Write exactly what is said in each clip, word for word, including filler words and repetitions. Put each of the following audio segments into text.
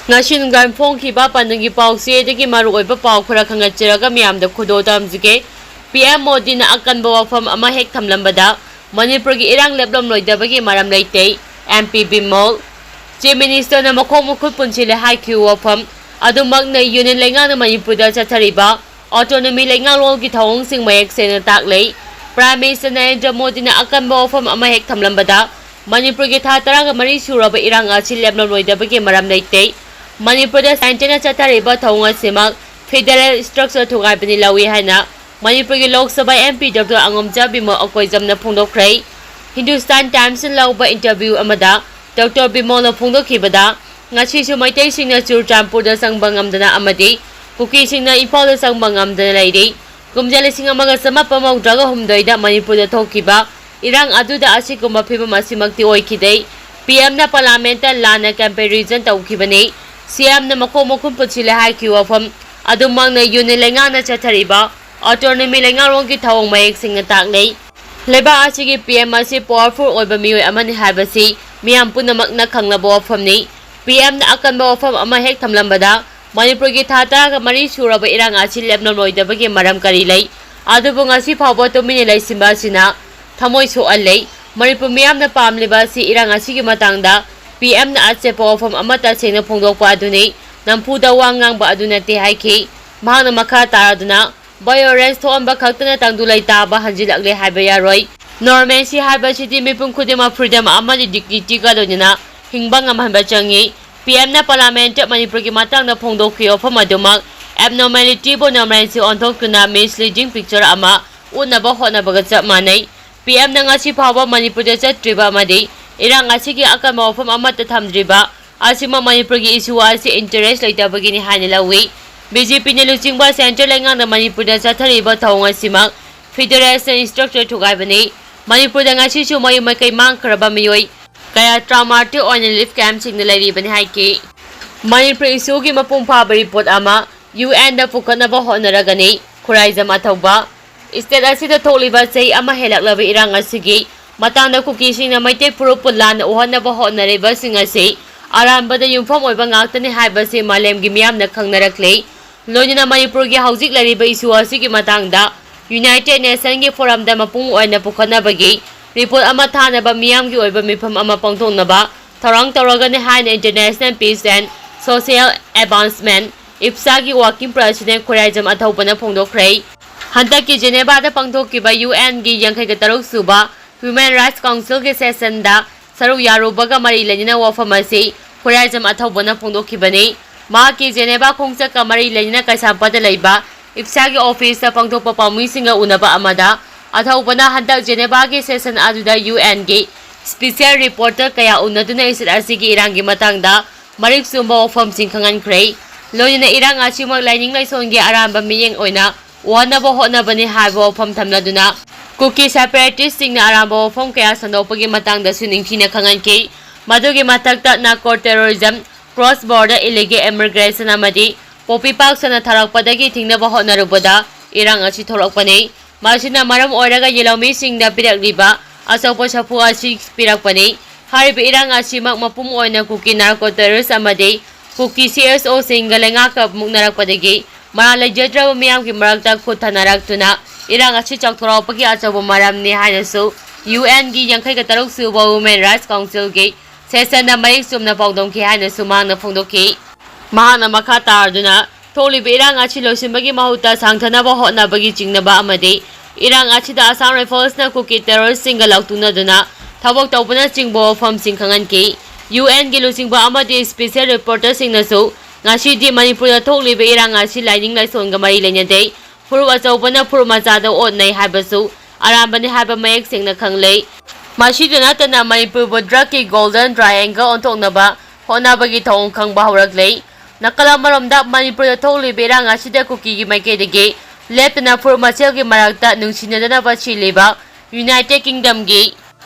ꯉꯁꯤ ꯅꯨꯡꯗꯥꯡ ꯐꯣꯡꯈꯤꯕ ꯄꯥꯟꯗꯝꯒꯤ ꯄꯥꯎꯆꯦꯗꯒꯤ ꯃꯔꯨꯑꯣꯏꯕ ꯄꯥꯎ ꯈꯔ ꯈꯪꯒꯠꯆꯔꯒ ꯃꯤꯌꯥꯝꯗ ꯈꯨꯗꯣꯜ ꯇꯝꯖꯒꯦ꯫ ꯄꯤ ꯑꯦꯝ ꯃꯣꯗꯤꯅ ꯑꯀꯟꯕ ꯋꯥꯐꯝ ꯑꯃ ꯍꯦꯛ ꯊꯝꯂꯝꯕꯗ ꯃꯅꯤꯄꯨꯔꯒꯤ ꯏꯔꯥꯡ ꯂꯦꯞꯂꯝꯂꯣꯏꯗꯕꯒꯤ ꯃꯔꯝ ꯂꯩꯇꯦ, ꯑꯦꯝ ꯄꯤ ꯕꯤꯃꯣꯜ꯫ ꯆꯤꯐ ꯃꯤꯅꯤꯁꯇꯔꯅ ꯃꯈꯣꯡ ꯃꯈꯨꯠ ꯄꯨꯟꯁꯤꯜꯂꯦ ꯍꯥꯏꯈꯤꯕ ꯋꯥꯐꯝ ꯑꯗꯨꯃꯛꯅ ꯌꯨꯅꯤꯌꯟ ꯂꯩꯉꯥꯛꯅ ꯃꯅꯤꯄꯨꯔꯗ ꯆꯠꯊꯔꯤꯕ ꯑꯣꯇꯣꯅꯣꯃꯤ ꯂꯩꯉꯥꯛꯂꯣꯟꯒꯤ ꯊꯧꯑꯣꯡꯁꯤꯡ ꯃꯌꯦꯛ ꯁꯦꯡꯅ ꯇꯥꯛꯂꯦ꯫ ꯄ꯭ꯔꯥꯏꯝ ꯃꯤꯅꯤꯁꯇꯔ ꯅꯔꯦꯟꯗ꯭ꯔ ꯃꯣꯗꯤꯅ ꯑꯀꯟꯕ ꯋꯥꯐꯝ ꯑꯃ ꯍꯦꯛ ꯊꯝꯂꯝꯕꯗ ꯃꯅꯤꯄꯨꯔꯒꯤ ꯊꯥ ꯇꯔꯥꯒ ꯃꯔꯤ ꯁꯨꯔꯕ ꯏꯔꯥꯡ ꯑꯁꯤ ꯂꯦꯞꯂꯝꯂꯣꯏꯗꯕꯒꯤ ꯃꯔꯝ ꯂꯩꯇꯦ꯫ ꯃꯅꯤꯄꯨꯔꯗ ꯁꯦꯟꯇꯔꯅ ꯆꯠꯊꯔꯤꯕ ꯊꯧꯑꯣꯡ ꯑꯁꯤꯃꯛ ꯐꯦꯗꯔꯦꯜ ꯁ꯭ꯇ꯭ꯔꯛꯆꯔ ꯊꯨꯒꯥꯏꯕꯅꯤ ꯂꯧꯏ ꯍꯥꯏꯅ ꯃꯅꯤꯄꯨꯔꯒꯤ Lok Sabha M P doctor ꯑꯉꯣꯝꯆꯥ Bimol ꯑꯀꯣꯏꯖꯝꯅ ꯐꯣꯡꯗꯣꯛꯈ꯭ꯔꯦ꯫ Hindustan ꯇꯥꯏꯝꯁꯅ ꯂꯧꯕ ꯏꯟꯇꯔꯚ꯭ꯌꯨ ꯑꯃꯗ ꯗꯣꯛꯇꯔ ꯕꯤꯃꯣꯜꯅ ꯐꯣꯡꯗꯣꯛꯈꯤꯕꯗ, ꯉꯁꯤꯁꯨ ꯃꯩꯇꯩꯁꯤꯡꯅ ꯆꯨꯔꯆꯥꯟꯄꯨꯔꯗ ꯆꯪꯕ ꯉꯝꯗꯅ ꯑꯃꯗꯤ ꯀꯨꯀꯤꯁꯤꯡꯅ ꯏꯝꯐꯥꯜꯗ ꯆꯪꯕ ꯉꯝꯗꯅ ꯂꯩꯔꯤ꯫ ꯀꯨꯝꯖꯥ ꯂꯤꯁꯤꯡ ꯑꯃꯒ ꯆꯃꯥꯄꯟ ꯃꯧꯗ꯭ꯔꯥꯒ ꯍꯨꯝꯗꯣꯏꯗ ꯃꯅꯤꯄꯨꯔꯗ ꯊꯣꯛꯈꯤꯕ ꯏꯔꯥꯡ ꯑꯗꯨꯗ ꯑꯁꯤꯒꯨꯝꯕ ꯐꯤꯕꯝ ꯑꯁꯤꯃꯛꯇꯤ ꯑꯣꯏꯈꯤꯗꯦ꯫ ꯄꯤ ꯑꯦꯝꯅ ꯄꯥꯔꯂꯤꯌꯥꯃꯦꯟꯠꯇ ꯂꯥꯟꯅ ꯀꯝꯄꯦꯔꯤꯖꯟ ꯇꯧꯈꯤꯕꯅꯤ꯫ ꯁꯤ ꯑꯦꯝꯅ ꯃꯈꯣꯡ ꯃꯈꯨꯠ ꯄꯨꯟꯁꯤꯜꯂꯦ ꯍꯥꯏꯈꯤꯕ ꯋꯥꯐꯝ ꯑꯗꯨꯃꯛꯅ ꯌꯨꯅꯤꯌꯟ ꯂꯩꯉꯥꯛꯅ ꯆꯠꯊꯔꯤꯕ ꯑꯣꯇꯣꯅꯣꯃꯤ ꯂꯩꯉꯥꯛꯂꯣꯟꯒꯤ ꯊꯧꯑꯣꯡ ꯃꯌꯦꯛ ꯁꯦꯡꯅ ꯇꯥꯛꯂꯦ꯫ ꯂꯩꯕꯥꯛ ꯑꯁꯤꯒꯤ ꯄꯤ ꯑꯦꯝ ꯑꯁꯤ ꯄꯥꯋꯔꯐꯨꯜ ꯑꯣꯏꯕ ꯃꯤꯑꯣꯏ ꯑꯃꯅꯤ ꯍꯥꯏꯕꯁꯤ ꯃꯤꯌꯥꯝ ꯄꯨꯝꯅꯃꯛꯅ ꯈꯪꯂꯕ ꯋꯥꯐꯝꯅꯤ꯫ ꯄꯤ ꯑꯦꯝꯅ ꯑꯀꯟꯕ ꯋꯥꯐꯝ ꯑꯃ ꯍꯦꯛ ꯊꯝꯂꯝꯕꯗ ꯃꯅꯤꯄꯨꯔꯒꯤ ꯊꯥ ꯇꯔꯥꯒ ꯃꯔꯤ ꯁꯨꯔꯕ ꯏꯔꯥꯡ ꯑꯁꯤ ꯂꯦꯞꯂꯝꯂꯣꯏꯗꯕꯒꯤ ꯃꯔꯝ ꯀꯔꯤ ꯂꯩ? ꯑꯗꯨꯕꯨ ꯉꯁꯤ ꯐꯥꯎꯕ ꯇꯨꯃꯤꯟꯅ ꯂꯩꯁꯤꯟꯕ ꯑꯁꯤꯅ ꯊꯃꯣꯏ ꯁꯣꯛꯍꯜꯂꯦ꯫ ꯃꯅꯤꯄꯨꯔ ꯃꯤꯌꯥꯝꯅ ꯄꯥꯝꯂꯤꯕ ꯑꯁꯤ ꯏꯔꯥꯡ ꯑꯁꯤꯒꯤ ꯃꯇꯥꯡꯗ ꯄꯤ ꯑꯦꯝꯅ ꯑꯆꯦꯠꯄ ꯋꯥꯐꯝ ꯑꯃꯠꯇ ꯁꯦꯡꯅ ꯐꯣꯡꯗꯣꯛꯄ ꯑꯗꯨꯅꯤ, ꯅꯝꯐꯨꯗ ꯋꯥ ꯉꯥꯡꯕ ꯑꯗꯨ ꯅꯠꯇꯦ ꯍꯥꯏꯈꯤ꯫ ꯃꯍꯥꯛꯅ ꯃꯈꯥ ꯇꯥꯔꯗꯨꯅ, ꯚꯥꯏꯑꯣꯂꯦꯟꯁ ꯊꯣꯛꯍꯟꯕ ꯈꯛꯇꯅ ꯇꯪꯗꯨ ꯂꯩꯇꯥꯕ ꯍꯟꯖꯤꯜꯂꯛꯂꯦ ꯍꯥꯏꯕ ꯌꯥꯔꯣꯏ꯫ ꯅꯣꯔꯃꯦꯟꯁꯤ ꯍꯥꯏꯕꯁꯤꯗꯤ ꯃꯤꯄꯨꯝ ꯈꯨꯗꯤꯡꯃꯛ ꯐ꯭ꯔꯤꯗꯝ ꯑꯃꯗꯤ ꯗꯤꯒꯅꯤꯇꯤꯒ ꯂꯣꯏꯅꯅ ꯍꯤꯡꯕ ꯉꯝꯍꯟꯕ ꯆꯪꯏ꯫ ꯄꯤ ꯑꯦꯝꯅ ꯄꯥꯔꯂꯤꯌꯥꯃꯦꯟꯠꯇ ꯃꯅꯤꯄꯨꯔꯒꯤ ꯃꯇꯥꯡꯗ ꯐꯣꯡꯗꯣꯛꯈꯤꯕ ꯋꯥꯐꯝ ꯑꯗꯨꯃꯛ ꯑꯦꯕꯅꯣꯔꯃꯦꯂꯤꯇꯤꯕꯨ ꯅꯣꯔꯃꯦꯟꯁꯤ ꯑꯣꯟꯊꯣꯛꯇꯨꯅ ꯃꯤꯁꯂꯤꯗꯤꯡ ꯄꯤꯛꯆꯔ ꯑꯃ ꯎꯠꯅꯕ ꯍꯣꯠꯅꯕꯒ ꯆꯞ ꯃꯥꯟꯅꯩ꯫ ꯄꯤ ꯑꯦꯝꯅ ꯉꯁꯤ ꯐꯥꯎꯕ ꯃꯅꯤꯄꯨꯔꯗ ꯆꯠꯇ꯭ꯔꯤꯕ ꯑꯃꯗꯤ ꯏꯔꯥꯡ ꯑꯁꯤꯒꯤ ꯑꯀꯟꯕ ꯋꯥꯐꯝ ꯑꯃꯠꯇ ꯊꯝꯗ꯭ꯔꯤꯕ ꯑꯁꯤꯃꯛ ꯃꯅꯤꯄꯨꯔꯒꯤ ꯏꯁꯨ ꯑꯁꯤ ꯏꯟꯇꯔꯦꯁ ꯂꯩꯇꯕꯒꯤꯅꯤ ꯍꯥꯏꯅ ꯂꯧꯏ꯫ ꯕꯤ ꯖꯦ ꯄꯤꯅ ꯂꯨꯆꯤꯡꯕ ꯁꯦꯟꯇ꯭ꯔꯦꯜ ꯂꯩꯉꯥꯛꯅ ꯃꯅꯤꯄꯨꯔꯗ ꯆꯠꯊꯔꯤꯕ ꯊꯧꯑꯣꯡ ꯑꯁꯤꯃꯛ ꯐꯦꯗꯔꯦꯁꯟ ꯁ꯭ꯇ꯭ꯔꯛꯆꯔ ꯊꯨꯒꯥꯏꯕꯅꯤ꯫ ꯃꯅꯤꯄꯨꯔꯗ ꯉꯁꯤꯁꯨ ꯃꯌꯨꯝ ꯃꯀꯩ ꯃꯥꯡꯈ꯭ꯔꯕ ꯃꯤꯑꯣꯏ ꯀꯌꯥ ꯇ꯭ꯔꯥꯎꯃꯥꯇꯤꯛ ꯑꯣꯏꯅ ꯔꯤꯂꯤꯐ ꯀꯦꯝꯞꯁꯤꯡꯗ ꯂꯩꯔꯤꯕꯅꯤ ꯍꯥꯏꯈꯤ꯫ ꯃꯅꯤꯄꯨꯔ ꯏꯁꯨꯒꯤ ꯃꯄꯨꯡ ꯐꯥꯕ ꯔꯤꯄꯣꯔꯠ ꯑꯃ ꯌꯨ ꯑꯦꯟꯗ ꯄꯨꯈꯠꯅꯕ ꯍꯣꯠꯅꯔꯒꯅꯤ, ꯈꯨꯔꯥꯏꯖꯝ ꯑꯊꯧꯕ꯫ ꯁ꯭ꯇꯦꯠ ꯑꯁꯤꯗ ꯊꯣꯛꯂꯤꯕ ꯆꯍꯤ ꯑꯃ ꯍꯦꯜꯂꯛꯂꯕ ꯏꯔꯥꯡ ꯑꯁꯤꯒꯤ ꯃꯇꯥꯡꯗ ꯀꯨꯀꯤꯁꯤꯡꯅ ꯃꯩꯇꯩ ꯐꯨꯔꯨꯞꯄꯨ ꯂꯥꯟꯅ ꯎꯍꯟꯅꯕ ꯍꯣꯠꯅꯔꯤꯕꯁꯤꯡ ꯑꯁꯤ ꯑꯔꯥꯟꯕꯗ ꯌꯨꯝꯐꯝ ꯑꯣꯏꯕ ꯉꯥꯛꯇꯅꯤ ꯍꯥꯏꯕꯁꯤ ꯃꯥꯂꯦꯝꯒꯤ ꯃꯤꯌꯥꯝꯅ ꯈꯪꯅꯔꯛꯂꯦ꯫ ꯂꯣꯏꯅꯅ ꯃꯅꯤꯄꯨꯔꯒꯤ ꯍꯧꯖꯤꯛ ꯂꯩꯔꯤꯕ issue ꯑꯁꯤꯒꯤ ꯃꯇꯥꯡꯗ United Nationꯒꯤ forumꯗ ꯃꯄꯨꯡ ꯑꯣꯏꯅ ꯄꯨꯈꯠꯅꯕꯒꯤ report ꯑꯃ ꯊꯥꯅꯕ ꯃꯤꯌꯥꯝꯒꯤ ꯑꯣꯏꯕ ꯃꯤꯐꯝ ꯑꯃ ꯄꯥꯡꯊꯣꯛꯅꯕ ꯊꯧꯔꯥꯡ ꯇꯧꯔꯒꯅꯤ ꯍꯥꯏꯅ International Peace and Social Advancement, IPSAꯒꯤ working president Khuraijam ꯑꯊꯧꯕꯅ ꯐꯣꯡꯗꯣꯛꯈ꯭ꯔꯦ꯫ ꯍꯟꯗꯛꯀꯤ Genevaꯗ ꯄꯥꯡꯊꯣꯛꯈꯤꯕ UNꯒꯤ ꯌꯥꯡꯈꯩꯒ ꯇꯔꯨꯛ ꯁꯨꯕ Human Rights Councilꯒꯤ sessionꯗ ꯁꯔꯨꯛ ꯌꯥꯔꯨꯕꯒ ꯃꯔꯤ ꯂꯩꯅꯅ ꯋꯥꯐꯝ ꯑꯁꯤ ꯈꯨꯔꯥꯏꯖꯝ ꯑꯊꯧꯕꯅ ꯐꯣꯡꯗꯣꯛꯈꯤꯕꯅꯤ꯫ ꯃꯍꯥꯛꯀꯤ Geneva ꯈꯣꯡꯆꯠꯀ ꯃꯔꯤ ꯂꯩꯅꯅ ꯀꯩꯁꯥꯝꯄꯥꯠꯇ ꯂꯩꯕ IPSAꯒꯤ officeꯇ ꯄꯥꯡꯊꯣꯛꯄ ꯄꯥꯎꯃꯤꯁꯤꯡꯒ ꯎꯅꯕ ꯑꯃꯗ ꯑꯊꯧꯕꯅ ꯍꯟꯗꯛ Genevaꯒꯤ session ꯑꯗꯨꯗ UNꯒꯤ special reporter ꯀꯌꯥ ꯎꯅꯗꯨꯅ issue ꯑꯁꯤꯒꯤ ꯏꯔꯥꯡꯒꯤ ꯃꯇꯥꯡꯗ ꯃꯔꯤꯛ ꯆꯨꯝꯕ ꯋꯥꯐꯝꯁꯤꯡ ꯈꯪꯍꯟꯈ꯭ꯔꯦ꯫ ꯂꯣꯏꯅꯅ ꯏꯔꯥꯡ ꯑꯁꯤꯃꯛ ꯂꯥꯏꯅꯤꯡ ꯂꯥꯏꯁꯣꯟꯒꯤ ꯑꯔꯥꯟꯕ ꯃꯤꯠꯌꯦꯡ ꯑꯣꯏꯅ ꯎꯍꯟꯅꯕ ꯍꯣꯠꯅꯕꯅꯤ ꯍꯥꯏꯕ ꯋꯥꯐꯝ ꯊꯝꯂꯗꯨꯅ ꯀꯨꯀꯤ separatistꯁꯤꯡꯅ ꯑꯔꯥꯟꯕ ꯋꯥꯐꯝ ꯀꯌꯥ ꯁꯟꯗꯣꯛꯄꯒꯤ ꯃꯇꯥꯡꯗꯁꯨ ꯅꯤꯡꯊꯤꯅ ꯈꯪꯍꯟꯈꯤ꯫ ꯃꯗꯨꯒꯤ ꯃꯊꯛꯇ narco terrorism, cross border illegal immigration ꯑꯃꯗꯤ poppy park ꯁꯟꯅ ꯊꯥꯔꯛꯄꯗꯒꯤ ꯊꯤꯡꯅꯕ ꯍꯣꯠꯅꯔꯨꯕꯗ ꯏꯔꯥꯡ ꯑꯁꯤ ꯊꯣꯛꯂꯛꯄꯅꯤ꯫ ꯃꯁꯤꯅ ꯃꯔꯝ ꯑꯣꯏꯔꯒ ꯌꯦꯜꯍꯧꯃꯤꯁꯤꯡꯗ ꯄꯤꯔꯛꯂꯤꯕ ꯑꯆꯧꯕ ꯁꯥꯐꯨ ꯑꯁꯤ ꯄꯤꯔꯛꯄꯅꯤ꯫ ꯍꯥꯏꯔꯤꯕ ꯏꯔꯥꯡ ꯑꯁꯤꯃꯛ ꯃꯄꯨꯝ ꯑꯣꯏꯅ ꯀꯨꯀꯤ narco terrorist ꯑꯃꯗꯤ ꯀꯨꯀꯤ CSOꯁꯤꯡꯒ ꯂꯩꯉꯥꯛꯀ ꯃꯨꯛꯅꯔꯛꯄꯗꯒꯤ ꯃꯔꯥꯜ ꯂꯩꯖꯗ꯭ꯔꯕ ꯃꯤꯌꯥꯝꯒꯤ ꯃꯔꯛꯇ ꯈꯨꯠ ꯊꯥꯅꯔꯛꯇꯨꯅ ꯏꯔꯥꯡ ꯑꯁꯤ ꯆꯥꯎꯊꯣꯔꯛꯄꯒꯤ ꯑꯆꯧꯕ ꯃꯔꯝꯅꯤ ꯍꯥꯏꯅꯁꯨ UNꯒꯤ ꯌꯥꯡꯈꯩꯒ ꯇꯔꯨꯛ ꯁꯨꯕ Human Rights Councilꯒꯤ sessionꯗ ꯃꯌꯦꯛ ꯆꯨꯝꯅ ꯄꯥꯎꯗꯝꯈꯤ ꯍꯥꯏꯅꯁꯨ ꯃꯍꯥꯛꯅ ꯐꯣꯡꯗꯣꯛꯈꯤ꯫ ꯃꯍꯥꯛꯅ ꯃꯈꯥ ꯇꯥꯔꯗꯨꯅ ꯊꯣꯛꯂꯤꯕ ꯏꯔꯥꯡ ꯑꯁꯤ ꯂꯣꯏꯁꯤꯟꯕꯒꯤ ꯃꯍꯨꯠꯇ ꯁꯥꯡꯊꯅꯕ ꯍꯣꯠꯅꯕꯒꯤ ꯆꯤꯡꯅꯕ ꯑꯃꯗꯤ ꯏꯔꯥꯡ ꯑꯁꯤꯗ Assam Riflesꯅ ꯀꯨꯀꯤ terroristꯁꯤꯡꯒ ꯂꯥꯎꯊꯣꯛꯅꯗꯨꯅ ꯊꯕꯛ ꯇꯧꯕꯅꯆꯤꯡꯕ ꯋꯥꯐꯝꯁꯤꯡ ꯈꯪꯍꯟꯈꯤ꯫ UNꯒꯤ ꯂꯨꯆꯤꯡꯕ ꯑꯃꯗꯤ special reporterꯁꯤꯡꯅꯁꯨ ꯉꯁꯤꯗꯤ ꯃꯅꯤꯄꯨꯔꯗ ꯊꯣꯛꯂꯤꯕ ꯏꯔꯥꯡ ꯑꯁꯤ ꯂꯥꯏꯅꯤꯡ ꯂꯥꯏꯁꯣꯟꯒ ꯃꯔꯤ ꯂꯩꯅꯗꯦ, ꯐꯨꯔꯨꯞ ꯑꯆꯧꯕꯅ ꯐꯨꯔꯨꯞ ꯃꯆꯥꯗ ꯑꯣꯠꯅꯩ ꯍꯥꯏꯕꯁꯨ ꯑꯔꯥꯟꯕꯅꯤ ꯍꯥꯏꯕ ꯃꯌꯦꯛ ꯁꯦꯡꯅ ꯈꯪꯂꯦ꯫ ꯃꯁꯤꯗ ꯅꯠꯇꯅ ꯃꯅꯤꯄꯨꯔꯕꯨ drugꯀꯤ golden triangle ꯑꯣꯟꯊꯣꯛꯅꯕ ꯍꯣꯠꯅꯕꯒꯤ ꯊꯧꯑꯣꯡ ꯈꯪꯕ ꯍꯧꯔꯛꯂꯦ꯫ ꯅꯥꯀꯜ ꯑꯃꯔꯣꯝꯗ ꯃꯅꯤꯄꯨꯔꯗ ꯊꯣꯛꯂꯤꯕ ꯏꯔꯥꯡ ꯑꯁꯤꯗ ꯀꯨꯀꯤꯒꯤ ꯃꯥꯏꯀꯩꯗꯒꯤ ꯂꯦꯞꯇꯅ ꯐꯨꯔꯨꯞ ꯃꯁꯦꯜꯒꯤ ꯃꯔꯛꯇ ꯅꯨꯡꯁꯤꯅꯗꯅꯕ ꯁꯤꯜꯂꯤꯕ United Kingdomꯒꯤ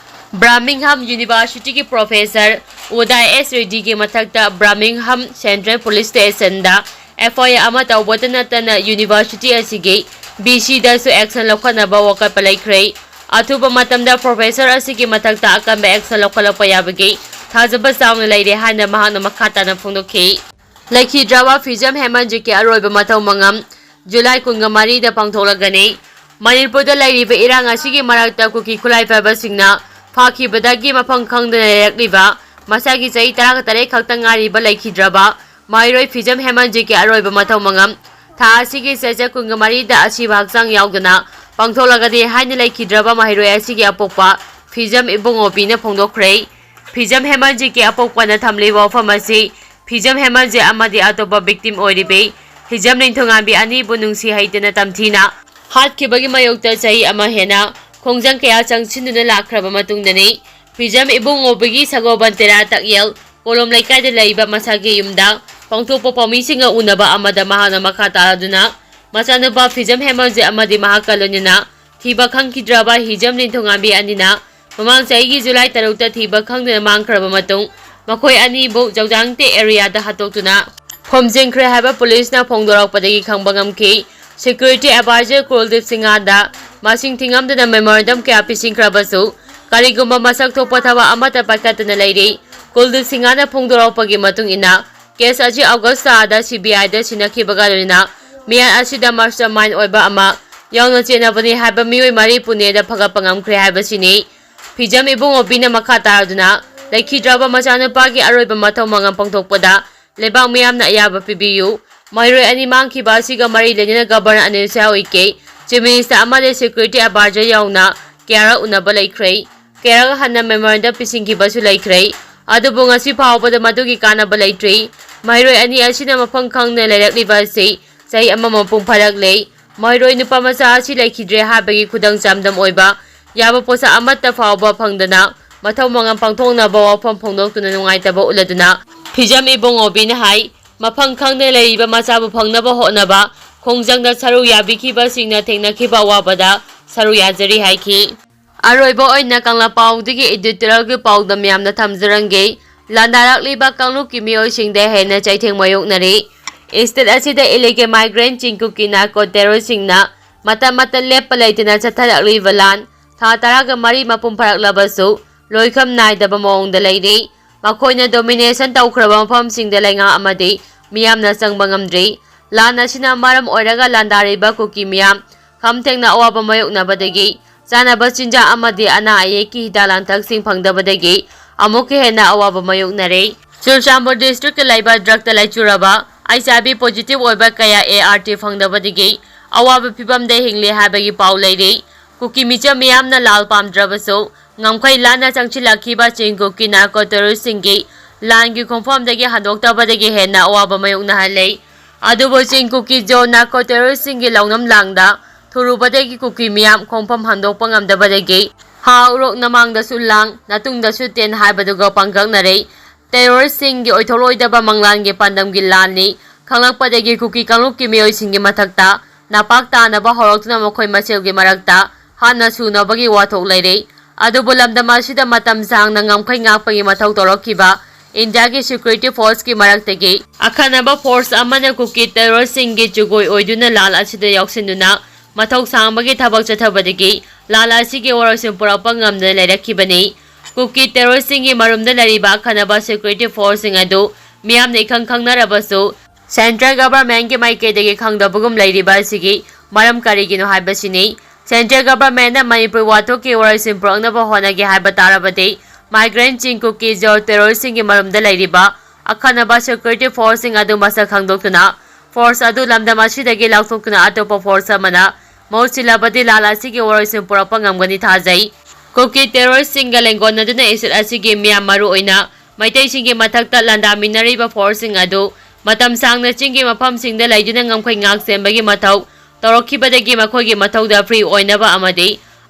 Birmingham Universityꯒꯤ professor Uday S Reddyꯒꯤ ꯃꯊꯛꯇ Birmingham Central Police Stationꯗ FIR ꯑꯃ ꯇꯧꯕꯇ ꯅꯠꯇꯅ university ꯑꯁꯤꯒꯤ VCꯗꯁꯨ action ꯂꯧꯈꯠꯅꯕ ꯋꯥꯀꯠꯄ ꯂꯩꯈ꯭ꯔꯦ꯫ ꯑꯊꯨꯕ ꯃꯇꯝꯗ professor ꯑꯁꯤꯒꯤ ꯃꯊꯛꯇ ꯑꯀꯟꯕ action ꯂꯧꯈꯠꯂꯛꯄ ꯌꯥꯕꯒꯤ ꯊꯥꯖꯕ ꯆꯥꯎꯅ ꯂꯩꯔꯦ ꯍꯥꯏꯅ ꯃꯍꯥꯛꯅ ꯃꯈꯥ ꯇꯥꯅ ꯐꯣꯡꯗꯣꯛꯈꯤ꯫ ꯂꯩꯈꯤꯗ꯭ꯔꯕ ꯐꯤꯖꯝ ꯍꯦꯃꯟꯖꯤꯠꯀꯤ ꯑꯔꯣꯏꯕ ꯃꯊꯧ ꯃꯉꯝ ꯖꯨꯂꯥꯏ ꯀꯨꯟꯒ ꯃꯔꯤꯗ ꯄꯥꯡꯊꯣꯛꯂꯒꯅꯤ꯫ ꯃꯅꯤꯄꯨꯔꯗ ꯂꯩꯔꯤꯕ ꯏꯔꯥꯡ ꯑꯁꯤꯒꯤ ꯃꯔꯛꯇ ꯀꯨꯀꯤ ꯈꯨꯠꯂꯥꯏ ꯄꯥꯏꯕꯁꯤꯡꯅ ꯐꯥꯈꯤꯕꯗꯒꯤ ꯃꯐꯝ ꯈꯪꯗꯅ ꯂꯩꯔꯛꯂꯤꯕ ꯃꯁꯥꯒꯤ ꯆꯍꯤ ꯇꯔꯥꯒ ꯇꯔꯦꯠ ꯈꯛꯇ ꯉꯥꯏꯔꯤꯕ ꯂꯩꯈꯤꯗ꯭ꯔꯕ ꯃꯍꯩꯔꯣꯏ ꯐꯤꯖꯝ ꯍꯦꯃꯟꯖꯤꯠꯀꯤ ꯑꯔꯣꯏꯕ ꯃꯊꯧ ꯃꯉꯝ ꯊꯥ ꯑꯁꯤꯒꯤ ꯆꯩꯆꯠ ꯀꯨꯟꯒ ꯃꯔꯤꯗ ꯑꯁꯤꯕ ꯍꯛꯆꯥꯡ ꯌꯥꯎꯗꯅ ꯄꯥꯡꯊꯣꯛꯂꯒꯅꯤ ꯍꯥꯏꯅ ꯂꯩꯈꯤꯗ꯭ꯔꯕ ꯃꯍꯩꯔꯣꯏ ꯑꯁꯤꯒꯤ ꯑꯄꯣꯛꯄ ꯐꯤꯖꯝ ꯏꯕꯨꯡꯉꯣꯕꯤꯅ ꯐꯣꯡꯗꯣꯛꯈ꯭ꯔꯦ꯫ ꯐꯤꯖꯝ ꯍꯦꯃꯟꯖꯤꯠꯀꯤ ꯑꯄꯣꯛꯄꯅ ꯊꯝꯂꯤꯕ ꯋꯥꯐꯝ ꯑꯁꯤ ꯐꯤꯖꯝ ꯍꯦꯃꯟꯖꯤꯠ ꯑꯃꯗꯤ ꯑꯇꯣꯞꯄ victim ꯑꯣꯏꯔꯤꯕꯤ ꯍꯤꯖꯝ ꯅꯤꯡꯊꯧꯉꯥꯟꯕꯤ ꯑꯅꯤꯕꯨ ꯅꯨꯡꯁꯤ ꯍꯩꯇꯅ ꯇꯝꯊꯤꯅ ꯍꯥꯠꯈꯤꯕꯒꯤ ꯃꯥꯌꯣꯛꯇ ꯆꯍꯤ ꯑꯃ ꯍꯦꯟꯅ ꯈꯣꯡꯖꯪ ꯀꯌꯥ ꯆꯪꯁꯤꯟꯗꯨꯅ ꯂꯥꯛꯈ꯭ꯔꯕ ꯃꯇꯨꯡꯗꯅꯤ꯫ ꯐꯤꯖꯝ ꯏꯕꯨꯡꯉꯣꯕꯤꯒꯤ ꯁꯒꯣꯜꯕꯟ ꯇꯦꯔꯥ ꯇꯥꯛꯌꯦꯜ ꯀꯣꯂꯣꯝ ꯂꯩꯀꯥꯏꯗ ꯂꯩꯕ ꯃꯁꯥꯒꯤ ꯌꯨꯝꯗ ꯄꯥꯡꯊꯣꯛꯄ ꯄꯥꯎꯃꯤꯁꯤꯡꯒ ꯎꯅꯕ ꯑꯃꯗ ꯃꯍꯥꯛꯅ ꯃꯈꯥ ꯇꯥꯔꯗꯨꯅ ꯃꯆꯥꯅꯨꯄꯥ ꯐꯤꯖꯝ ꯍꯦꯃꯟꯖꯤꯠ ꯑꯃꯗꯤ ꯃꯍꯥꯛꯀ ꯂꯣꯏꯅꯅ ꯊꯤꯕ ꯈꯪꯈꯤꯗ꯭ꯔꯕ ꯍꯤꯖꯝ ꯅꯤꯡꯊꯧꯉꯥꯟꯕꯤ ꯑꯅꯤꯅ ꯃꯃꯥꯡ ꯆꯍꯤꯒꯤ ꯖꯨꯂꯥꯏ ꯇꯔꯨꯛꯇ ꯊꯤꯕ ꯈꯪꯗꯅ ꯃꯥꯡꯈ꯭ꯔꯕ ꯃꯇꯨꯡ ꯃꯈꯣꯏ ꯑꯅꯤꯕꯨ ꯖꯧꯖꯥꯡꯇꯦ ꯑꯦꯔꯤꯌꯥꯗ ꯍꯥꯠꯇꯣꯛꯇꯨꯅ ꯐꯣꯝꯖꯤꯟꯈ꯭ꯔꯦ ꯍꯥꯏꯕ ꯄꯨꯂꯤꯁꯅ ꯐꯣꯡꯗꯣꯔꯛꯄꯗꯒꯤ ꯈꯪꯕ ꯉꯝꯈꯤ꯫ Security advisor ꯀꯨꯜꯗꯤꯞ ꯁꯤꯡꯍꯗ ꯃꯁꯤꯡ ꯊꯤꯉꯝꯗꯅ memorandum ꯀꯌꯥ ꯄꯤꯁꯤꯟꯈ꯭ꯔꯕꯁꯨ ꯀꯔꯤꯒꯨꯝꯕ ꯃꯁꯛ ꯊꯣꯛꯄ ꯊꯕꯛ ꯑꯃꯠꯇ ꯄꯥꯏꯈꯠꯇꯅ ꯂꯩꯔꯤ꯫ ꯀꯨꯜꯗꯤꯞ ꯁꯤꯡꯍꯅ ꯐꯣꯡꯗꯣꯔꯛꯄꯒꯤ ꯃꯇꯨꯡ ꯏꯟꯅ case ꯑꯁꯤ August ꯊꯥꯗ CBIꯗ ꯁꯤꯟꯅꯈꯤꯕꯒ ꯂꯣꯏꯅꯅ ꯃꯤꯌꯥꯟ ꯑꯁꯤꯗ mastermind ꯑꯣꯏꯕ ꯑꯃ ꯌꯥꯎꯅ ꯆꯦꯟꯅꯕꯅꯤ ꯍꯥꯏꯕ ꯃꯤꯑꯣꯏ ꯃꯔꯤ ꯄꯨꯅꯦꯗ ꯐꯒꯠꯄ ꯉꯝꯈ꯭ꯔꯦ ꯍꯥꯏꯕꯁꯤꯅꯤ꯫ ꯐꯤꯖꯝ ꯏꯕꯨꯡꯉꯣꯕꯤꯅ ꯃꯈꯥ ꯇꯥꯔꯗꯨꯅ ꯂꯩꯈꯤꯗ꯭ꯔꯕ ꯃꯆꯥꯅꯨꯄꯥꯒꯤ ꯑꯔꯣꯏꯕ ꯃꯊꯧ ꯃꯉꯝ ꯄꯥꯡꯊꯣꯛꯄꯗ ꯂꯩꯕꯥꯛ ꯃꯤꯌꯥꯝꯅ ꯑꯌꯥꯕ ꯄꯤꯕꯤꯌꯨ꯫ ꯃꯍꯩꯔꯣꯏ ꯑꯅꯤ ꯃꯥꯡꯈꯤꯕ ꯑꯁꯤꯒ ꯃꯔꯤ ꯂꯩꯅꯅ Governor Anil Shah ꯎꯏꯀꯦ, Chief Minister ꯑꯃꯗꯤ Security advisor ꯌꯥꯎꯅ ꯀꯌꯥꯔꯛ ꯎꯅꯕ ꯂꯩꯈ꯭ꯔꯦ꯫ ꯀꯌꯥꯔꯛ ꯍꯟꯅ memorandum ꯄꯤꯁꯤꯟꯈꯤꯕꯁꯨ ꯂꯩꯈ꯭ꯔꯦ꯫ ꯑꯗꯨꯕꯨ ꯉꯁꯤ ꯐꯥꯎꯕꯗ ꯃꯗꯨꯒꯤ ꯀꯥꯟꯅꯕ ꯂꯩꯇ꯭ꯔꯤ꯫ ꯃꯍꯩꯔꯣꯏ ꯑꯅꯤ ꯑꯁꯤꯅ ꯃꯐꯝ ꯈꯪꯗꯅ ꯂꯩꯔꯛꯂꯤꯕ ꯑꯁꯤ ꯆꯍꯤ ꯑꯃ ꯃꯄꯨꯡ ꯐꯥꯔꯛꯂꯦ꯫ ꯃꯍꯩꯔꯣꯏ ꯅꯨꯄꯥ ꯃꯆꯥ ꯑꯁꯤ ꯂꯩꯈꯤꯗ꯭ꯔꯦ ꯍꯥꯏꯕꯒꯤ ꯈꯨꯗꯝ ꯆꯥꯡꯗꯝ ꯑꯣꯏꯕ ꯌꯥꯕ ꯄꯣꯠꯁꯛ ꯑꯃꯠꯇ ꯐꯥꯎꯕ ꯐꯪꯗꯅ ꯃꯊꯧ ꯃꯉꯝ ꯄꯥꯡꯊꯣꯛꯅꯕ ꯋꯥꯐꯝ ꯐꯣꯡꯗꯣꯛꯇꯨꯅ ꯅꯨꯡꯉꯥꯏꯇꯕ ꯎꯠꯂꯗꯨꯅ ꯐꯤꯖꯝ ꯏꯕꯨꯡꯉꯣꯕꯤꯅ ꯍꯥꯏ, ꯃꯐꯝ ꯈꯪꯗꯅ ꯂꯩꯔꯤꯕ ꯃꯆꯥꯕꯨ ꯐꯪꯅꯕ ꯍꯣꯠꯅꯕ ꯈꯣꯡꯖꯪꯗ ꯁꯔꯨꯛ ꯌꯥꯕꯤꯈꯤꯕꯁꯤꯡꯅ ꯊꯦꯡꯅꯈꯤꯕ ꯑꯋꯥꯕꯗ ꯁꯔꯨꯛ ꯌꯥꯖꯔꯤ ꯍꯥꯏꯈꯤ꯫ ꯑꯔꯣꯏꯕ ꯑꯣꯏꯅ ꯀꯪꯂꯥꯄꯥꯎꯗꯒꯤ editorialꯒꯤ ꯄꯥꯎꯗꯝ ꯌꯥꯝꯅ ꯊꯝꯖꯔꯝꯒꯦ꯫ ꯂꯥꯟꯗꯥꯔꯛꯂꯤꯕ ꯀꯥꯡꯂꯨꯞꯀꯤ ꯃꯤꯑꯣꯏꯁꯤꯡꯗ ꯍꯦꯟꯅ ꯆꯩꯊꯦꯡ ꯃꯥꯌꯣꯛꯅꯔꯤ꯫ State ꯑꯁꯤꯗ illegal migrant ꯆꯤꯡꯀꯨꯞꯀꯤ narco terroristꯁꯤꯡꯅ ꯃꯇꯝ ꯑꯃꯠꯇ ꯂꯦꯞꯄ ꯂꯩꯇꯅ ꯆꯠꯊꯔꯛꯂꯤꯕ ꯂꯥꯟ ꯊꯥ ꯇꯔꯥꯒ ꯃꯔꯤ ꯃꯄꯨꯡ ꯐꯥꯔꯛꯂꯕꯁꯨ ꯂꯣꯏꯈꯝ ꯅꯥꯏꯗꯕ ꯃꯑꯣꯡꯗ ꯂꯩꯔꯤ꯫ ꯃꯈꯣꯏꯅ domination ꯇꯧꯈ꯭ꯔꯕ ꯃꯐꯝꯁꯤꯡꯗ ꯂꯩꯉꯥꯛ ꯑꯃꯗꯤ ꯃꯤꯌꯥꯝꯅ ꯆꯪꯕ ꯉꯝꯗ꯭ꯔꯤ꯫ ꯂꯥꯟ ꯑꯁꯤꯅ ꯃꯔꯝ ꯑꯣꯏꯔꯒ ꯂꯥꯟꯗꯥꯔꯤꯕ ꯀꯨꯀꯤ ꯃꯤꯌꯥꯝ ꯈꯝ ꯊꯦꯡꯅ ꯑꯋꯥꯕ ꯃꯥꯌꯣꯛꯅꯕꯗꯒꯤ, ꯆꯥꯅꯕ ꯆꯤꯟꯖꯥꯛ ꯑꯃꯗꯤ ꯑꯅꯥ ꯑꯌꯦꯛꯀꯤ ꯍꯤꯗꯥꯛ ꯂꯥꯡꯊꯛꯁꯤꯡ ꯐꯪꯗꯕꯗꯒꯤ ꯑꯃꯨꯛꯀ ꯍꯦꯟꯅ ꯑꯋꯥꯕ ꯃꯥꯌꯣꯛꯅꯔꯦ꯫ ꯆꯨꯔꯆꯥꯟꯄꯨꯔ district ꯀꯤ ꯂꯩꯕ drug ꯇ ꯂꯥꯏꯆꯨꯔꯕ HIV positive ꯑꯣꯏꯕ ꯀꯌꯥ ART ꯐꯪꯗꯕꯗꯒꯤ ꯑꯋꯥꯕ ꯐꯤꯚꯝꯗ ꯍꯤꯡꯂꯤ ꯍꯥꯏꯕꯒꯤ ꯄꯥꯎ ꯂꯩꯔꯤ꯫ ꯀꯨꯀꯤ ꯃꯤꯆꯝ ꯃꯤꯌꯥꯝꯅ ꯂꯥꯜ ꯄꯥꯝꯗ꯭ꯔꯕꯁꯨ, ꯉꯝꯈꯩ ꯂꯥꯟꯅ ꯆꯪꯁꯤꯜꯂꯛꯈꯤꯕ ꯆꯤꯡ ꯀꯨꯀꯤ narco terrorist ꯁꯤꯡꯒꯤ ꯂꯥꯟꯒꯤ ꯈꯣꯡꯐꯝꯗꯒꯤ ꯍꯟꯗꯣꯛꯇꯕꯗꯒꯤ ꯍꯦꯟꯅ ꯑꯋꯥꯕ ꯃꯥꯌꯣꯛꯅꯍꯜꯂꯦ꯫ ꯑꯗꯨꯕꯨ ꯆꯤꯡ ꯀꯨꯀꯤ ꯖꯣ narco terrorist ꯁꯤꯡꯒꯤ ꯂꯧꯅꯝ ꯂꯥꯡꯗ ꯊꯨꯔꯨꯕꯗꯒꯤ ꯀꯨꯀꯤ ꯃꯤꯌꯥꯝ ꯈꯣꯡꯐꯝ ꯍꯟꯗꯣꯛꯄ ꯉꯝꯗꯕꯗꯒꯤ ꯍꯥ ꯎꯔꯣꯛ ꯅꯃꯥꯡꯗꯁꯨ ꯂꯥꯡ, ꯅꯇꯨꯡꯗꯁꯨ ꯇꯦꯟ ꯍꯥꯏꯕꯗꯨꯒ ꯄꯥꯡꯒꯛꯅꯔꯦ꯫ Terrorist ꯁꯤꯡꯒꯤ ꯑꯣꯏꯊꯣꯛꯂꯣꯏꯗꯕ ꯃꯪꯂꯥꯟꯒꯤ ꯄꯥꯟꯗꯝꯒꯤ ꯂꯥꯟꯅꯤ ꯈꯪꯂꯛꯄꯗꯒꯤ ꯀꯨꯀꯤ ꯀꯥꯡꯂꯨꯞꯀꯤ ꯃꯤꯑꯣꯏꯁꯤꯡꯒꯤ ꯃꯊꯛꯇ ꯅꯄꯥꯛ ꯇꯥꯅꯕ ꯍꯧꯔꯛꯇꯨꯅ ꯃꯈꯣꯏ ꯃꯁꯦꯜꯒꯤ ꯃꯔꯛꯇ ꯍꯥꯠꯅ ꯁꯨꯅꯕꯒꯤ ꯋꯥꯊꯣꯛ ꯂꯩꯔꯦ꯫ ꯑꯗꯨꯕꯨ ꯂꯝꯗꯝ ꯑꯁꯤꯗ ꯃꯇꯝ ꯁꯥꯡꯅ ꯉꯝꯈꯩ ꯉꯥꯛꯄꯒꯤ ꯃꯊꯧ ꯇꯧꯔꯛꯈꯤꯕ ꯏꯟꯗꯤꯌꯥꯒꯤ security force ꯀꯤ ꯃꯔꯛꯇꯒꯤ ꯑꯈꯟꯅꯕ force ꯑꯃꯅ ꯀꯨꯀꯤ terrorist ꯁꯤꯡꯒꯤ ꯖꯒꯣꯏ ꯑꯣꯏꯗꯨꯅ ꯂꯥꯟ ꯑꯁꯤꯗ ꯌꯥꯎꯁꯤꯟꯗꯨꯅ ꯃꯊꯧ ꯁꯥꯡꯕꯒꯤ ꯊꯕꯛ ꯆꯠꯊꯕꯗꯒꯤ ꯂꯥꯟ ꯑꯁꯤꯒꯤ ꯋꯥꯔꯣꯏꯁꯤꯟ ꯄꯨꯔꯛꯄ ꯉꯝꯗꯅ ꯂꯩꯔꯛꯈꯤꯕꯅꯤ꯫ ꯀꯨꯀꯤ terrorist ꯁꯤꯡꯒꯤ ꯃꯔꯨꯝꯗ ꯂꯩꯔꯤꯕ ꯑꯈꯟꯅꯕ security force ꯁꯤꯡ ꯑꯗꯨ ꯃꯤꯌꯥꯝꯅ ꯏꯈꯪ ꯈꯪꯅꯔꯕꯁꯨ, central government ꯀꯤ ꯃꯥꯏꯀꯩꯗꯒꯤ ꯈꯪꯗꯕꯒꯨꯝ ꯂꯩꯔꯤꯕ ꯑꯁꯤꯒꯤ ꯃꯔꯝ ꯀꯔꯤꯒꯤꯅꯣ ꯍꯥꯏꯕꯁꯤꯅꯤ꯫ Central government ꯅ ꯃꯅꯤꯄꯨꯔ ꯋꯥꯊꯣꯛꯀꯤ ꯋꯥꯔꯣꯏꯁꯤꯟ ꯄꯨꯔꯛꯅꯕ ꯍꯣꯠꯅꯒꯦ ꯍꯥꯏꯕ ꯇꯥꯔꯕꯗꯤ, migrant ꯆꯤꯡ ꯀꯨꯀꯤ ꯖꯣ terrorist ꯁꯤꯡꯒꯤ ꯃꯔꯨꯝꯗ ꯂꯩꯔꯤꯕ ꯑꯈꯟꯅꯕ security force ꯁꯤꯡ ꯑꯗꯨ ꯃꯁꯛ ꯈꯪꯗꯣꯛꯇꯨꯅ, force ꯑꯗꯨ ꯂꯝꯗꯝ ꯑꯁꯤꯗꯒꯤ ꯂꯧꯊꯣꯛꯇꯨꯅ ꯑꯇꯣꯞꯄ force ꯑꯃꯅ ꯃꯍꯨꯠ ꯁꯤꯜꯂꯕꯗꯤ ꯂꯥꯟ ꯑꯁꯤꯒꯤ ꯋꯥꯔꯣꯏꯁꯤꯟ ꯄꯨꯔꯛꯄ ꯉꯝꯒꯅꯤ ꯊꯥꯖꯩ꯫ ꯀꯨꯀꯤ terrorist ꯁꯤꯡꯒ ꯂꯦꯡꯒꯣꯟꯅꯗꯨꯅ ꯏꯁꯇꯦꯠ ꯑꯁꯤꯒꯤ ꯃꯤꯌꯥꯝ, ꯃꯔꯨꯑꯣꯏꯅ ꯃꯩꯇꯩꯁꯤꯡꯒꯤ ꯃꯊꯛꯇ ꯂꯥꯟꯗꯥꯃꯤꯟꯅꯔꯤꯕ force ꯁꯤꯡ ꯑꯗꯨ ꯃꯇꯝ ꯁꯥꯡꯅ ꯆꯤꯡꯒꯤ ꯃꯐꯝꯁꯤꯡꯗ ꯂꯩꯗꯨꯅ ꯉꯝꯈꯩ ꯉꯥꯛ ꯁꯦꯟꯕꯒꯤ ꯃꯊꯧ ꯇꯧꯔꯛꯈꯤꯕꯗꯒꯤ ꯃꯈꯣꯏꯒꯤ ꯃꯊꯧꯗ free ꯑꯣꯏꯅꯕ ꯑꯃꯗꯤ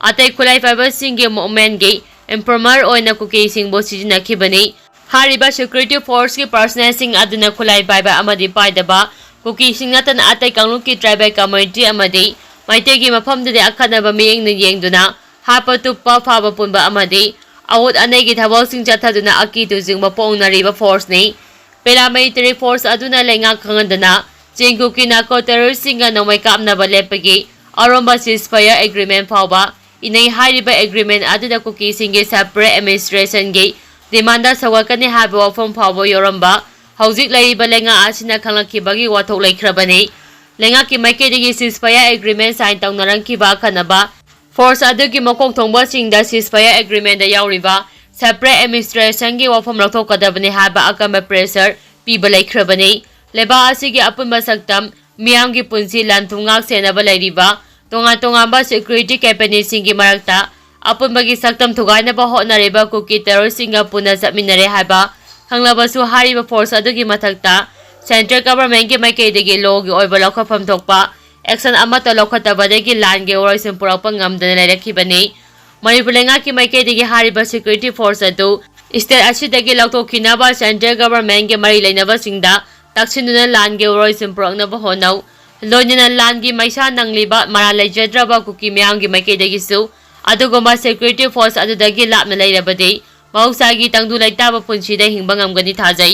ꯑꯇꯩ ꯈꯨꯠꯂꯥꯏ ꯄꯥꯏꯕꯁꯤꯡꯒꯤ movement ꯀꯤ informer ꯑꯣꯏꯅ ꯀꯨꯀꯤꯁꯤꯡꯕꯨ ꯁꯤꯖꯤꯟꯅꯈꯤꯕꯅꯤ꯫ ꯍꯥꯏꯔꯤꯕ security force ꯀꯤ personnel ꯁꯤꯡ ꯑꯗꯨꯅ ꯈꯨꯠꯂꯥꯏ ꯄꯥꯏꯕ ꯑꯃꯗꯤ ꯄꯥꯏꯗꯕ ꯀꯨꯀꯤꯁꯤꯡ ꯅꯠꯇꯅ ꯑꯇꯩ ꯀꯥꯡꯂꯨꯞꯀꯤ tribal community ꯑꯃꯗꯤ ꯃꯩꯇꯩꯒꯤ ꯃꯐꯝꯗꯗꯤ ꯑꯈꯟꯅꯕ ꯃꯤꯠꯌꯦꯡꯅ ꯌꯦꯡꯗꯨꯅ ꯍꯥꯠꯄ ꯇꯨꯞꯄ, ꯐꯥꯕ ꯄꯨꯟꯕ ꯑꯃꯗꯤ ꯑꯋꯨꯠ ꯑꯅꯩꯒꯤ ꯊꯕꯛꯁꯤꯡ ꯆꯠꯊꯗꯨꯅ ꯑꯀꯤ ꯇꯨꯖꯤꯡꯕ ꯄꯣꯛꯅꯔꯤꯕ force ꯅꯤ꯫ Paramilitary force ꯑꯗꯨꯅ ꯂꯩꯉꯥꯛ ꯈꯪꯍꯟꯗꯅ ꯆꯤꯡ ꯀꯨꯀꯤ narco terrorist ꯁꯤꯡꯒ ꯅꯣꯡꯃꯩ ꯀꯥꯞꯅꯕ ꯂꯦꯞꯄꯒꯤ ꯑꯔꯣꯝꯕ ceasefire agreement ꯐꯥꯎꯕ ꯏꯅꯩ꯫ ꯍꯥꯏꯔꯤꯕ agreement ꯑꯗꯨꯗ ꯀꯨꯀꯤꯁꯤꯡꯒꯤ separate administration ꯒꯤ demand ꯁꯧꯒꯠꯀꯅꯤ ꯍꯥꯏꯕ ꯋꯥꯐꯝ ꯐꯥꯎꯕ ꯌꯧꯔꯝꯕ ꯍꯧꯖꯤꯛ ꯂꯩꯔꯤꯕ ꯂꯩꯉꯥꯛ ꯑꯁꯤꯅ ꯈꯪꯂꯛꯈꯤꯕꯒꯤ ꯋꯥꯊꯣꯛ ꯂꯩꯈ꯭ꯔꯕꯅꯤ꯫ ꯂꯩꯉꯥꯛꯀꯤ ꯃꯥꯏꯀꯩꯗꯒꯤ ceasefire agreement sign ꯇꯧꯅꯔꯝꯈꯤꯕ ꯑꯈꯟꯅꯕ force ꯑꯗꯨꯒꯤ ꯃꯀꯣꯛ ꯊꯣꯡꯕꯁꯤꯡꯗ ceasefire agreement ꯗ ꯌꯥꯎꯔꯤꯕ separate administration ꯒꯤ ꯋꯥꯐꯝ ꯂꯧꯊꯣꯛꯀꯗꯕꯅꯤ ꯍꯥꯏꯕ ꯑꯀꯟꯕ pressure ꯄꯤꯕ ꯂꯩꯈ꯭ꯔꯕꯅꯤ꯫ ꯂꯩꯕꯥꯛ ꯑꯁꯤꯒꯤ ꯑꯄꯨꯟꯕ ꯁꯛꯇꯝ, ꯃꯤꯌꯥꯝꯒꯤ ꯄꯨꯟꯁꯤ, ꯂꯟ ꯊꯨꯝ ꯉꯥꯛ ꯁꯦꯟꯅꯕ ꯂꯩꯔꯤꯕ ꯇꯣꯉꯥꯟ ꯇꯣꯉꯥꯟꯕ security company ꯁꯤꯡꯒꯤ ꯃꯔꯛꯇ ꯑꯄꯨꯟꯕꯒꯤ ꯁꯛꯇꯝ ꯊꯨꯒꯥꯏꯅꯕ ꯍꯣꯠꯅꯔꯤꯕ ꯀꯨꯀꯤ terrorist ꯁꯤꯡꯒ ꯄꯨꯟꯅ ꯆꯠꯃꯤꯟꯅꯔꯦ ꯍꯥꯏꯕ ꯈꯪꯂꯕꯁꯨ, ꯍꯥꯏꯔꯤꯕ force ꯑꯗꯨꯒꯤ ꯃꯊꯛꯇ central government ꯀꯤ ꯃꯥꯏꯀꯩꯗꯒꯤ law ꯒꯤ ꯑꯣꯏꯕ ꯂꯧꯈꯠꯐꯝ ꯊꯣꯛꯄ action ꯑꯃꯠꯇ ꯂꯧꯈꯠꯇꯕꯗꯒꯤ ꯂꯥꯟꯒꯤ ꯋꯥꯔꯣꯏꯁꯤꯟ ꯄꯨꯔꯛꯄ ꯉꯝꯗꯅ ꯂꯩꯔꯛꯈꯤꯕꯅꯤ꯫ ꯃꯅꯤꯄꯨꯔ ꯂꯩꯉꯥꯛꯀꯤ ꯃꯥꯏꯀꯩꯗꯒꯤ ꯍꯥꯏꯔꯤꯕ security force ꯑꯗꯨ state ꯑꯁꯤꯗꯒꯤ ꯂꯧꯊꯣꯛꯈꯤꯅꯕ central government ꯀꯤ ꯃꯔꯤ ꯂꯩꯅꯕꯁꯤꯡꯗ ꯇꯛꯁꯤꯟꯗꯨꯅ ꯂꯥꯟꯒꯤ ꯋꯥꯔꯣꯏꯁꯤꯟ ꯄꯨꯔꯛꯅꯕ ꯍꯣꯠꯅꯧ꯫ ꯂꯣꯏꯅꯅ ꯂꯥꯟꯒꯤ ꯃꯩꯁꯥ ꯅꯪꯂꯤꯕ ꯃꯔꯥꯜ ꯂꯩꯖꯗ꯭ꯔꯕ ꯀꯨꯀꯤ ꯃꯤꯌꯥꯝꯒꯤ ꯃꯥꯏꯀꯩꯗꯒꯤꯁꯨ ꯑꯗꯨꯒꯨꯝꯕ security force ꯑꯗꯨꯗꯒꯤ ꯂꯥꯞꯅ ꯂꯩꯔꯕꯗꯤ ꯃꯍꯧꯁꯥꯒꯤ ꯇꯪꯗꯨ ꯂꯩꯇꯥꯕ ꯄꯨꯟꯁꯤꯗ ꯍꯤꯡꯕ ꯉꯝꯒꯅꯤ ꯊꯥꯖꯩ꯫